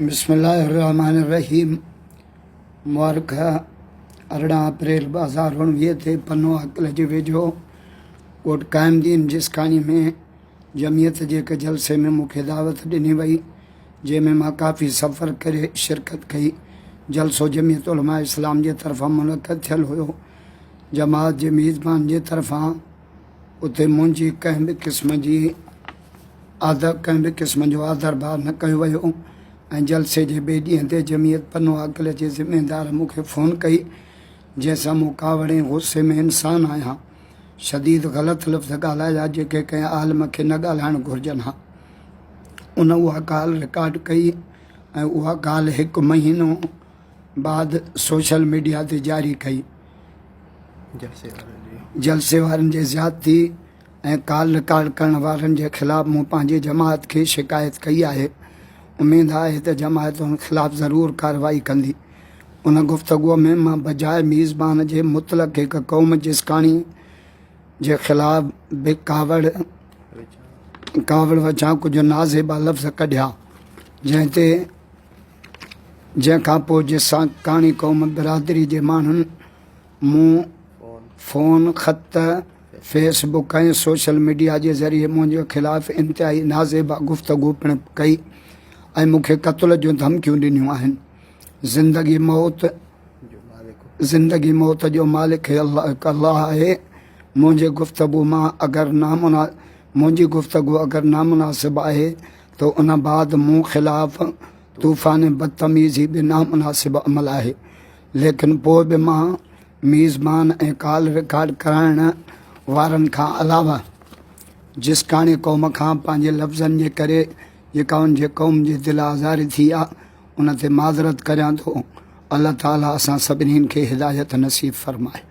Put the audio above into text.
بسم الله الرحمٰن الرحيم مؤرخ 18 اپريل 2019 تي پنو عاقل جي ويجهو ڳوٺ قائم الدين جسڪاڻي ۾ جمعيت جي هڪ جلسي ۾ مون کي دعوت ڏني وئي جنهن ۾ مان ڪافي سفر ڪري شرڪت ڪئي جلسو جمعيت علماء اسلام جي طرفان منعقد ٿيل هيو جماعت جي ميزبان جي طرفان اتي منهنجي ڪنهن به قسم جي آدر ڪنهن به قسم جو آڌر ڀاء نه ڪيو ويو ۽ جلسي جي ٻئي ڏينهن تي جمعيت پنو عاقل جي ذميدار مون کي فون ڪئي جنهن سان مون ڪاوڙ ۽ غصي ۾ انسان آهيان شديد غلط لفظ ڳالهايا جيڪي ڪنهن عالم کي نه ڳالهائڻ گهرجن ها ان اها ڳالهه رڪارڊ ڪئي ۽ اها ڳالهه هڪ مهينو بعد سوشل ميڊيا تي جاري ڪئي. جلسي وارن جي زيادتي ۽ ڪال رڪارڊ ڪرڻ وارن جي خلاف مون پنهنجي جماعت کي شڪايت ڪئي آهي. اميد آهي ته جماعت ان خلاف ضرور ڪارروائي ڪندي. ان گفتگو ۾ مان بجاء ميزبان جي مطلق هڪ قوم جسڪاڻي جي خلاف به ڪاوڙ ڪاوڙ وچان ڪجهه نازيبا لفظ ڪڍيا جنهن تي جنهن کان پوء جسڪاڻي قوم برادري جي ماڻهن مون فون، خط، فيس بڪ ۽ سوشل ميڊيا جي ذريعي منهنجي خلاف انتهائي نازيبا گفتگو پڻ ڪئي ۽ مون کي قتل جون ڌمڪيون ڏنيون آهن. زندگي موت زندگي موت جو مالڪ الله آهي. منهنجي گفتگو مان اگر منهنجي گفتگو اگر نامناسب آهي ته ان بعد مون خلاف طوفان بدتميزي به نامناسب عمل آهي ليڪن پوء به مان ميزبان ۽ ڪال رڪارڊ ڪرائڻ وارن کان علاوه جسڪاڻي قوم کان پنهنجي لفظن جي ڪري جيڪا ان جي قوم جي دل آزاري ٿي آ ان تي معذرت ڪريان ٿو الله تعالي اسان سڀني کي هدايت نصيب فرمائي.